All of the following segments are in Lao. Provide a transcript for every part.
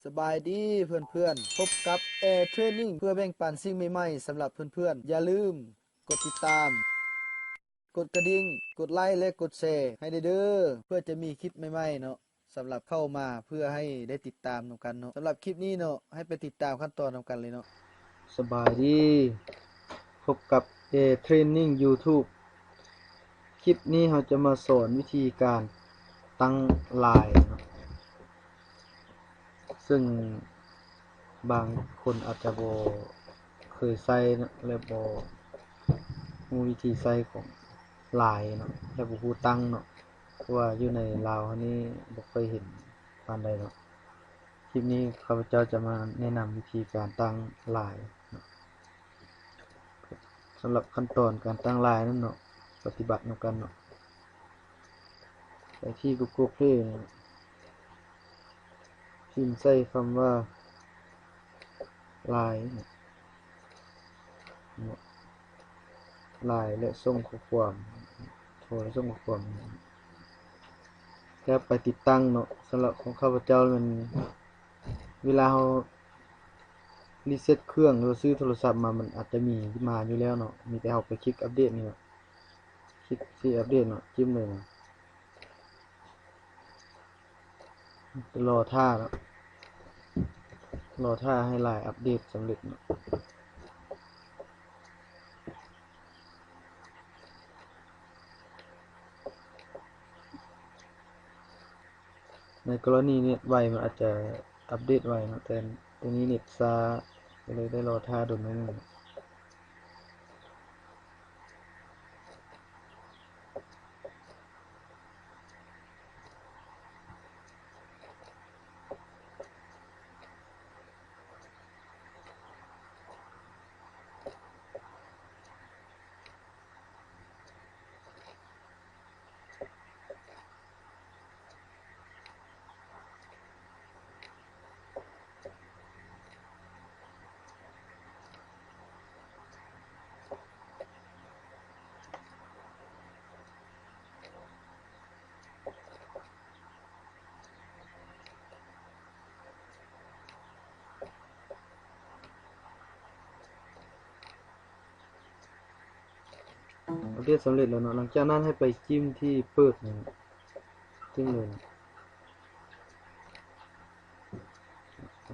ສະບາຍດີເພື່ອນໆ, ພົບກັບແອເທຣນນິງ ເພື່ອແບ່ງປັນສິ່ງໃໝ່ໆສຳລັບເພື່ອນໆ. ຢ່າລືມກົດຕິດຕາມ, ກົດກະດິ່ງ, ກົດໄລ ແລະ ກົດແຊໃຫ້ແດ່ເດີ້ ເພື່ອຈະມີຄລິບໃໝ່ໆເນາະ ສຳລັບເຂົ້າມາ ເພື່ອໃຫ້ໄດ້ຕິດຕາມນຳກັນເນາະ. ສຳລັບຄລິບນີ້ເນາະ ໃຫ້ໄປຕິດຕາມຂັ້ນຕອນນຳກັນເລີຍເນາະ. ສະບາຍດີ, ພົບກັບແອເທຣນນິງຢູທູບ. ຄລິບນີ້ເຮົາຈະມາສອນວິທີການຕັ້ງລາຍເນາະ ເຊິ່ງບາງຄົນອາດຈະບໍ່ເຄີຍໃຊ້ເນາະ ແລະ ບໍ່ຮູ້ວິທີໃຊ້ຂອງລາຍເນາະ ແລະ ບໍ່ຮູ້ຕັ້ງເນາະ ເພາະວ່າຢູ່ໃນລາວເຮົານີ້ບໍ່ຄ່ອຍເຫັນປານໃດເນາະ. ຄລິບນີ້ຂ້າພະເຈົ້າຈະມາແນະນຳວິທີການຕັ້ງລາຍເນາະ. ສຳລັບຂັ້ນຕອນການຕັ້ງລາຍນັ້ນເນາະ ປະຕິບັດນຳກັນເນາະ. ໄປທີ່ Google Play ເນາະ ພິມໃສ່ຄຳວ່າ ລາຍ ເນາະ ລາຍ ແລະ ສົ່ງຂໍ້ຄວາມ ໂທ ແລະ ສົ່ງຂໍ້ຄວາມ ແລ້ວໄປຕິດຕັ້ງເນາະ. ສຳລັບຂອງຂ້າພະເຈົ້າແມ່ນ ເວລາເຮົາຣີເຊັດເຄື່ອງ ຫຼື ຊື້ໂທລະສັບມາ ມັນອາດຈະມີມາຢູ່ແລ້ວເນາະ, ມີແຕ່ເຮົາໄປຄລິກອັບເດດນີ້ເນາະ, ຄລິກທີ່ອັບເດດເນາະ, ຈິ້ມເລີຍເນາະ, ລໍຖ້າເນາະ, ລໍຖ້າໃຫ້ລາຍອັບເດດສຳເລັດເນາະ. ໃນກໍລະນີເນັດໄວ ມັນອາດຈະອັບເດດໄວເນາະ, ແຕ່ໂຕນີ້ເນັດຊ້າ ກໍເລີຍໄດ້ລໍຖ້າດົນໜ້ອຍໜຶ່ງ. ອັບເດດສຳເລັດແລ້ວເນາະ. ຫຼັງຈາກນັ້ນໃຫ້ໄປຈິ້ມທີ່ເປີດນີ້ ຈິ້ມເລີຍ.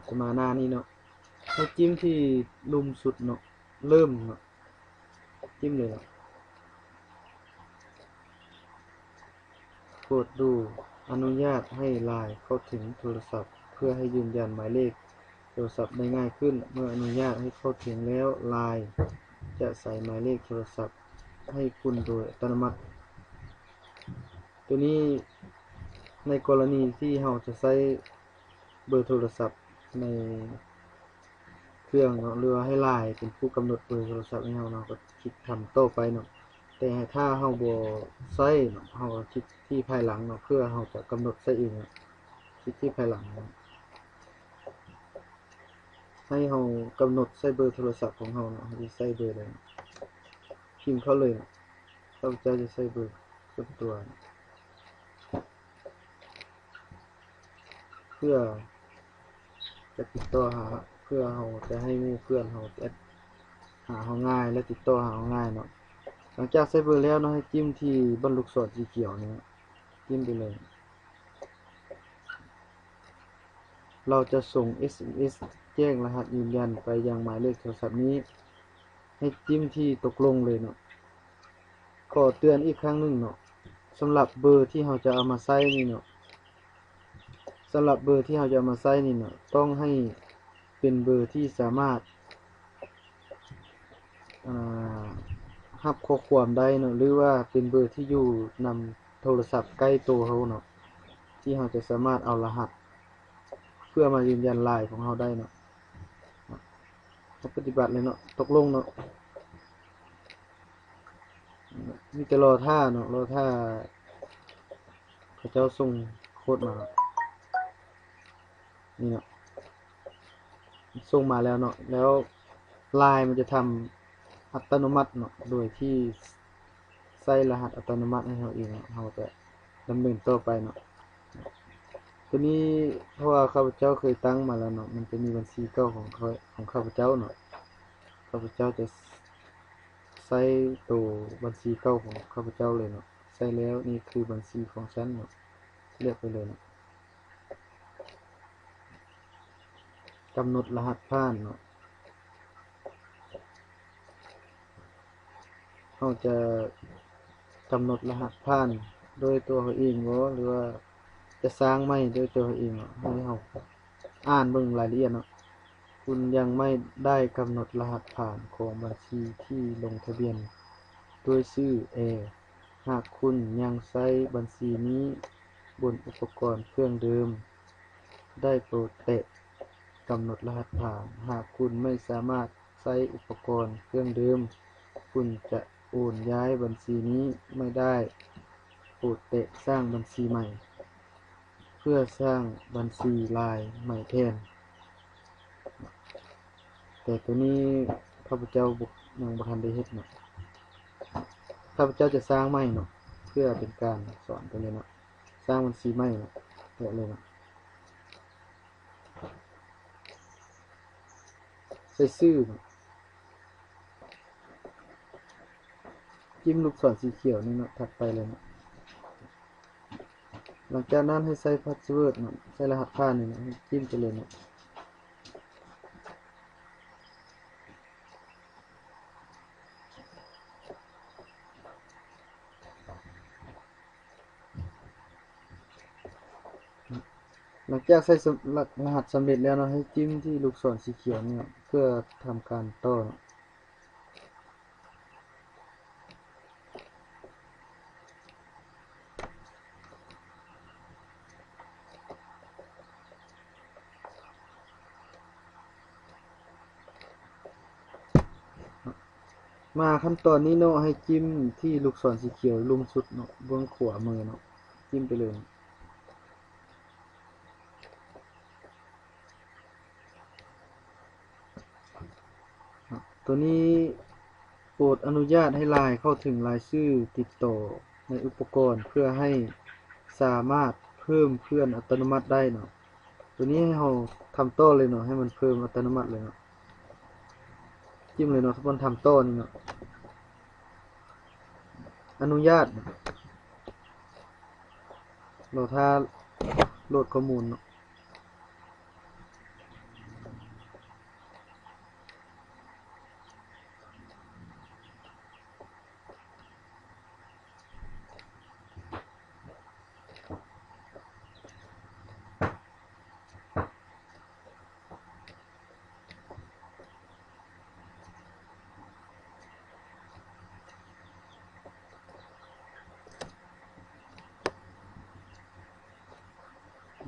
ຈະມາໜ້ານີ້ເນາະ, ໃຫ້ຈິ້ມທີ່ລຸ່ມສຸດເນາະ, ເລີ່ມເນາະ, ຈິ້ມເລີຍເນາະ. ກົດດູ ອະນຸຍາດໃຫ້ລາຍເຂົ້າເຖິງໂທລະສັບ ເພື່ອໃຫ້ຢືນຢັນໝາຍເລກໂທລະສັບໄດ້ງ່າຍຂຶ້ນ. ເມື່ອອະນຸຍາດໃຫ້ເຂົ້າເຖິງແລ້ວ, ລາຍຈະໃສ່ໝາຍເລກໂທລະສັບໃຫ້ຄຸນໂດຍອັດຕະໂນມັດ. ໂຕນີ້ໃນກໍລະນີທີ່ເຮົາຈະໃຊ້ເບີໂທລະສັບໃນ ເຄື່ອງເນາະ ຫຼືວ່າໃຫ້ລາຍເປັນຜູ້ກຳນົດເບີໂທລະສັບໃຫ້ເຮົາເນາະ, ກໍຄລິກທຳຕໍ່ໄປເນາະ. ແຕ່ຖ້າເຮົາບໍ່ໃຊ້ເນາະ, ເຮົາກໍຄລິກທີ່ພາຍຫຼັງເນາະ, ເພື່ອເຮົາຈະກຳນົດໃຊ້ເອງເນາະ, ຄລິກທີ່ພາຍຫຼັງເນາະ, ໃຫ້ເຮົາກຳນົດໃຊ້ເບີໂທລະສັບຂອງເຮົາເນາະ, ເຮົາຊິໃຊ້ເບີໃດ ພິມເຂົ້າເລີຍເນາະ. ຂ້າພະເຈົ້າຈະໃຊ້ເບີສ່ວນຕົວ ເພື່ອຈະຕິດຕໍ່ຫາ ເພື່ອເຮົາຈະໃຫ້ໝູ່ເພື່ອນເຮົາແອັດຫາເຮົາງ່າຍ ແລະ ຕິດຕໍ່ຫາເຮົາງ່າຍເນາະ. ຫຼັງຈາກໃສ່ເບີແລ້ວເນາະ, ໃຫ້ຈິ້ມທີ່ບັ້ນລູກສອນສີຂຽວນີ້ ຈິ້ມໄປເລີຍ. ເຮົາຈະສົ່ງເອສເອັມເອສແຈ້ງລະຫັດຢືນຢັນໄປຍັງໝາຍເລກໂທລະສັບນີ້, ໃຫ້ຈິ້ມທີ່ຕົກລົງເລີຍເນາະ. ຂໍເຕືອນອີກຄັ້ງໜຶ່ງເນາະ, ສຳລັບເບີທີ່ເຮົາຈະເອົາມາໃຊ້ນີ້ເນາະ, ສຳລັບເບີທີ່ເຮົາຈະເອົາມາໃຊ້ນີ້ເນາະ, ຕ້ອງໃຫ້ເປັນເບີທີ່ສາມາດ ອ່າ ຮັບຂໍ້ຄວາມໄດ້ເນາະ, ຫຼືວ່າເປັນເບີທີ່ຢູ່ນຳໂທລະສັບໃກ້ໂຕເຮົາເນາະ, ທີ່ເຮົາຈະສາມາດເອົາລະຫັດເພື່ອມາຢືນຢັນລາຍຂອງເຮົາໄດ້ເນາະ. ເຮົາປະຕິບັດເລີຍເນາະ, ຕົກລົງເນາະ. ມີແຕ່ລໍຖ້າເນາະ, ລໍຖ້າເຂົາເຈົ້າສົ່ງໂຄດມາ. ນີ້ເນາະ, ສົ່ງມາແລ້ວເນາະ, ແລ້ວລາຍມັນຈະທຳອັດຕະໂນມັດເນາະ, ໂດຍທີ່ໃຊ້ລະຫັດອັດຕະໂນມັດໃຫ້ເຮົາເອງເນາະ. ເຮົາຈະດຳເນີນຕໍ່ໄປເນາະ. ໂຕນີ້ ເພາະວ່າຂ້າພະເຈົ້າເຄີຍຕັ້ງມາແລ້ວເນາະ, ມັນຈະມີບັນຊີເກົ່າຂອງຂ້າ ຂອງຂ້າພະເຈົ້າເນາະ. ຂ້າພະເຈົ້າຈະໃຊ້ໂຕບັນຊີເກົ່າຂອງຂ້າພະເຈົ້າເລີຍເນາະ. ໃຊ້ແລ້ວ, ນີ້ຄືບັນຊີຂອງຊັ້ນເນາະ, ເລືອກໄປເລີຍເນາະ. ກຳນົດລະຫັດຜ່ານເນາະ. ເຮົາຈະກຳນົດລະຫັດຜ່ານໂດຍຕົວເຮົາເອງບໍ ຫຼືວ່າຈະສ້າງໃໝ່ໂດຍຕົວເຮົາເອງເນາະ. ໃຫ້ເຮົາອ່ານເບິ່ງລາຍລະອຽດເນາະ. ຄຸນຍັງໄມ່ໄດ້ກຳນົດລະຫັດຜ່ານຂອງບັນຊີທີ່ລົງທະບຽນດ້ວຍຊື່ແອ. ຫາກຄຸນຍັງໃຊ້ບັນຊີນີ້ບົນອຸປະກອນເຄື່ອງເດີມ, ໄດ້ໂປດແຕະກຳນົດລະຫັດຜ່ານ. ຫາກຄຸນໄມ່ສາມາດໃຊ້ອຸປະກອນເຄື່ອງເດີມ, ຄຸນຈະໂອນຍ້າຍບັນຊີນີ້ໄມ່ໄດ້. ໂປດແຕະສ້າງບັນຊີໃໝ່ ເພື່ອສ້າງບັນຊີລາຍໃໝ່ແທນ. ແຕ່ໂຕນີ້ຂ້າພະເຈົ້າບໍ່ ຍັງບໍ່ທັນໄດ້ເຮັດເນາະ. ຂ້າພະເຈົ້າຈະສ້າງໃໝ່ເນາະ ເພື່ອເປັນການສອນໄປເລີຍເນາະ. ສ້າງບັນຊີໃໝ່ເນາະ ແຕະເລີຍເນາະ. ໃສ່ຊື່ເນາະ. ຈິ້ມລູກສອນສີຂຽວນີ້ເນາະ ຖັດໄປເລີຍເນາະ. ຫຼັງຈາກນັ້ນໃຫ້ໃສ່ພາສເວີດເນາະ, ໃສ່ລະຫັດຜ່ານນີ້ເນາະ, ໃຫ້ຈິ້ມໄປເລີຍເນາະ. ຫຼັງຈາກໃສ່ສຳ ລະ ລະຫັດສຳເລັດແລ້ວເນາະ, ໃຫ້ຈິ້ມທີ່ລູກສອນສີຂຽວນີ້ເນາະ ເພື່ອທຳການຕໍ່ເນາະ. ມາຂັ້ນຕອນນີ້ເນາະ, ໃຫ້ຈິ້ມທີ່ລູກສອນສີຂຽວລຸ່ມສຸດເນາະ, ເບື້ອງຂວາມືເນາະ, ຈິ້ມໄປເລີຍ. ໂຕນີ້ໂປດອະນຸຍາດໃຫ້ລາຍເຂົ້າເຖິງລາຍຊື່ຕິດຕໍ່ໃນອຸປະກອນ ເພື່ອໃຫ້ສາມາດເພີ່ມເພື່ອນອັດຕະໂນມັດໄດ້ເນາະ. ໂຕນີ້ໃຫ້ເຮົາທຳຕໍ່ເລີຍເນາະ, ໃຫ້ມັນເພີ່ມອັດຕະໂນມັດເລີຍເນາະ. ຈິ້ມເລີຍເນາະ, ທຸກຄົນທຳຕໍ່ນີ້ເນາະ, ອະນຸຍາດ, ລໍຖ້າໂຫຼດຂໍ້ມູນເນາະ.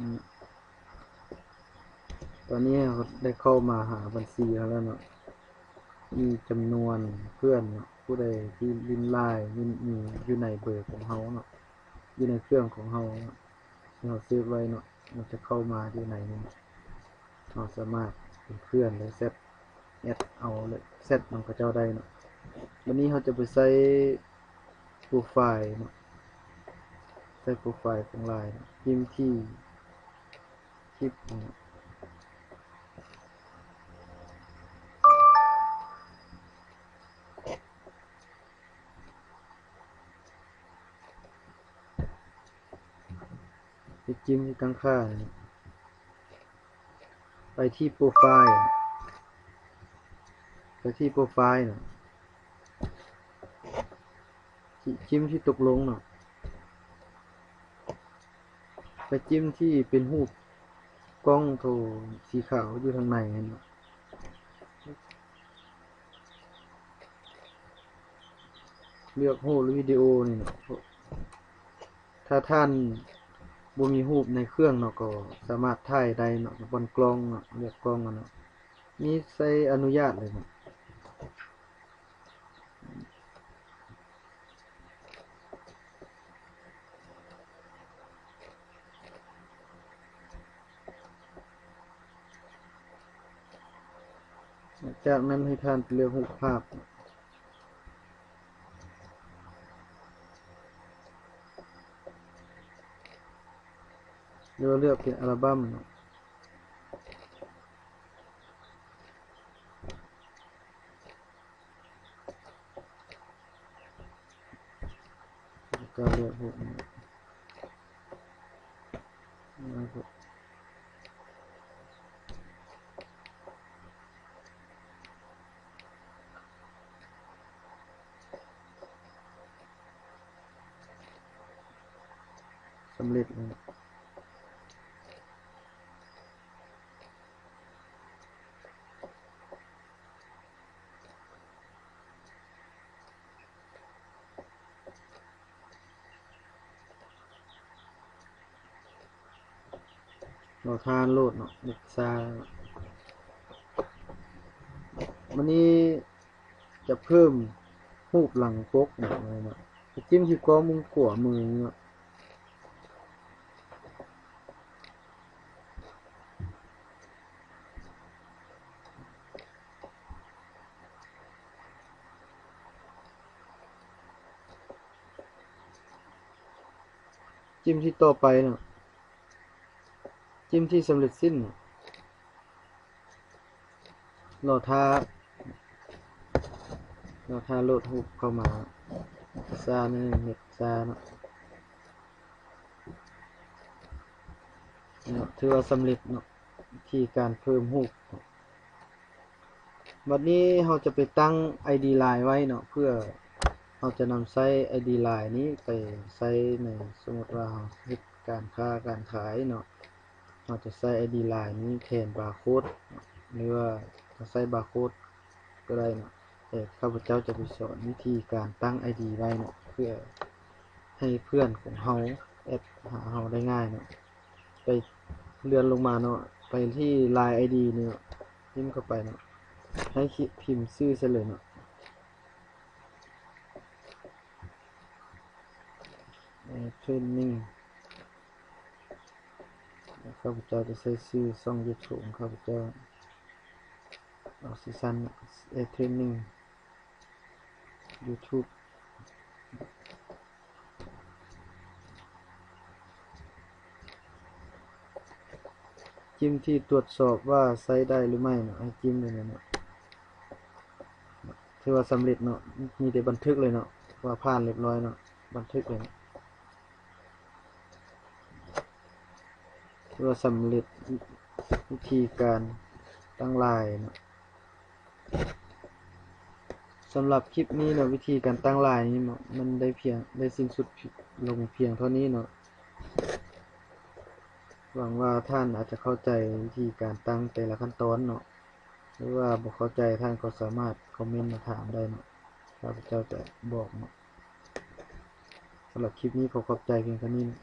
ອືມ ຕອນນີ້ເຮົາໄດ້ເຂົ້າມາຫາບັນຊີເຮົາແລ້ວເນາະ, ມີຈຳນວນເພື່ອນເນາະ, ຜູ້ໃດທີ່ຫຼິ້ນລາຍ ຫຼິ້ນ ມີຢູ່ໃນເບີຂອງເຮົາເນາະ, ຢູ່ໃນເຄື່ອງຂອງເຮົາເນາະ ທີ່ເຮົາເຊບໄວ້ເນາະ, ມັນຈະເຂົ້າມາຢູ່ໃນນີ້ເນາະ. ເຮົາສາມາດເປັນເພື່ອນ ຫຼື ແຊັດ ແອັດເອົາ ແຊັດນຳເຂົາເຈົ້າໄດ້ເນາະ. ບັດນີ້ເຮົາຈະໄປໃສ່ໂປຣໄຟລ໌ເນາະ, ໃສ່ໂປຣໄຟລ໌ຂອງລາຍເນາະ, ພິມທີ່ ຄລິບເນາະ. ໄປຈິ້ມທີ່ຕັ້ງຄ່າເນາະ, ໄປທີ່ໂປຣໄຟລ໌, ໄປທີ່ໂປຣໄຟລ໌ເນາະ, ຈິ ຈິ້ມທີ່ຕົກລົງເນາະ, ໄປຈິ້ມທີ່ເປັນຮູບກ້ອງໂທສີຂາວຢູ່ທາງໃນຫັ້ນເນາະ. ເລືອກຮູບ ຫຼື ວິດີໂອນີ້ເນາະ, ຖ້າທ່ານບໍ່ມີຮູບໃນເຄື່ອງເນາະ ກໍສາມາດຖ່າຍໄດ້ເນາະ, ບ່ອນກ້ອງເນາະ, ເລືອກກ້ອງເນາະ, ມີໃສ່ອະນຸຍາດເລີຍເນາະ. ຈາກນັ້ນໃຫ້ທ່ານເລືອກຮູບພາບ. ຫຼືວ່າເລືອກເປັນອັລບັມເນາະ. ແລ້ວກໍເລືອກຮູບນີ້ ສຳເລັດແລ້ວ. ລໍຖ້າໂຫຼດເນາະ ເນັດຊ້າ. ບາດນີ້ຈະເພີ່ມຮູບຫຼັງປົກເນາະ ຈິ້ມທີ່ກ້ອງມຸມຂວາມືເນາະ. ຈິ້ມທີ່ຕໍ່ໄປເນາະ ຈິ້ມທີ່ສຳເລັດສິ້ນເນາະ. ລໍຖ້າ ລໍຖ້າໂຫຼດຮູບເຂົ້າມາ ຊ້າໜ້ອຍໜຶ່ງ ເນັດຊ້າເນາະ. ເນາະ ຖືວ່າສຳເລັດເນາະ ວິທີການເພີ່ມຮູບ. ບັດນີ້ເຮົາຈະໄປຕັ້ງໄອດີລາຍໄວ້ເນາະ ເພື່ອເຮົາຈະນຳໃຊ້ໄອດີລາຍນີ້ໄປໃຊ້ໃນ ສົມມຸດວ່າເຮົາເຮັດການຄ້າການຂາຍເນາະ ເຮົາຈະໃຊ້ໄອດີລາຍນີ້ແທນບາໂຄດ ຫຼືວ່າຈະໃຊ້ບາໂຄດກໍໄດ້ເນາະ. ແຕ່ຂ້າພະເຈົ້າຈະໄປສອນວິທີການຕັ້ງໄອດີໄວ້ເນາະ ເພື່ອໃຫ້ເພື່ອນຂອງເຮົາແອັດຫາເຮົາໄດ້ງ່າຍເນາະ. ໄປເລື່ອນລົງມາເນາະ ໄປທີ່ລາຍໄອດີນີ້ເນາະ ພິມເຂົ້າໄປເນາະ ໃຫ້ພິມຊື່ໃສ່ເລີຍເນາະ ເທຣນນິງ. ຂ້າພະເຈົ້າຈະໃສ່ຊື່ຊ່ອງຢູທູບຂອງຂ້າພະເຈົ້າ ອອກຊີຊັນ ເທຣນນິງ ຢູທູບ. ຈິ້ມທີ່ຕວດສອບວ່າໃຊ້ໄດ້ຫຼືໄມ່ເນາະ ໃຫ້ຈິ້ມເລີຍເນາະ. ຖືວ່າສຳເລັດເນາະ ມີແຕ່ບັນທຶກເລີຍເນາະ ວ່າຜ່ານລຽບລ້ອຍເນາະ ບັນທຶກເລີຍເນາະ. ຖືວ່າສຳເລັດວິທີການຕັ້ງລາຍເນາະ. ສຳລັບຄລິບນີ້ເນາະ ວິທີການຕັ້ງລາຍນີ້ເນາະ ມັນໄດ້ພຽງ ໄດ້ສິ້ນສຸດລົງພຽງເທົ່ານີ້ເນາະ. ຫວັງວ່າທ່ານອາດຈະເຂົ້າໃຈວິທີການຕັ້ງແຕ່ລະຂັ້ນຕອນເນາະ ຫຼືວ່າບໍ່ເຂົ້າໃຈ ທ່ານກໍສາມາດຄອມເມັນມາຖາມໄດ້ເນາະ ຂ້າພະເຈົ້າຈະບອກເນາະ. ສຳລັບຄລິບນີ້ຂໍຂອບໃຈພຽງເທົ່ານີ້ເນາະ.